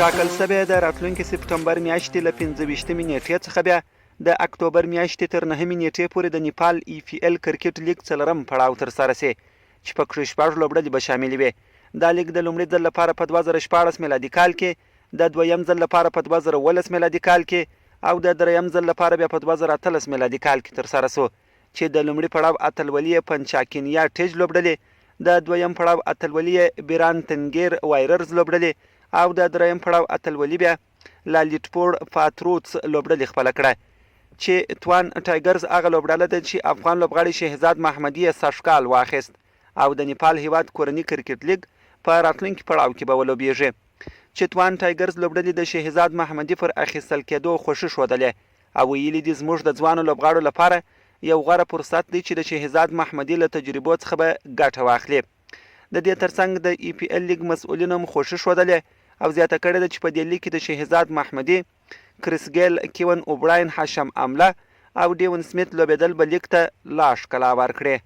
ټاکل شوې د راتلونکې سپټمبر میاشتې له 25مې نېټې څخه بیا د اکتوبر میاشتې تر 9مې نېټې پورې د نیپال ای پي ایل کرکټ لیګ څلورم پړاو ترسره شي چې پکښې شپږ لوبډلې به شاملې وي. دا لیګ د لومړي ځل لپاره په 2016 میلادي کال کې، د دویم ځل لپاره په 2017 میلادي کال کې او د دریم ځل لپاره بیا په 2018 میلادي کال کې ترسره شو چې د لومړي پړاو اتلولي یې پنچاکینیا ټیج لوبډلې، د دویم پړاو اتلولي یې بیران تنګیر وایررز لوبډلې او د دریم پړاو اتلولي بیا لالیټپور پاتروتس لوبډلې خپله کړه چې توان ټایګرز هغه لوبډله ده چې افغان لوبغاړي شهزاد محمدي یې سږکال واخیست او د نیپال هیواد کورني کرکټ لیګ په راتلونکي پړاو کې به ولوبیږي. چتوان ټایګرز لوبډلې د شهزاد محمدي پر اخیستل کېدو خوښي ښودلې او ویلي دي زموږ د ځوانو لوبغاړو لپاره یو غوره فرصت دی چې د شهزاد محمدي له تجربو څخه به ګټه واخلي. د دې ترڅنګ د ای پي ایل لیګ مسؤلینو هم خوښي ښودلې او زیاته کړې ده چې په دې لیګ کې د شهزاد محمدي، کریس ګیل، کیون اوبراین، هاشم امله او ډیون سمیت لوبېدل به لیګ ته لا ښکلا ورکړي.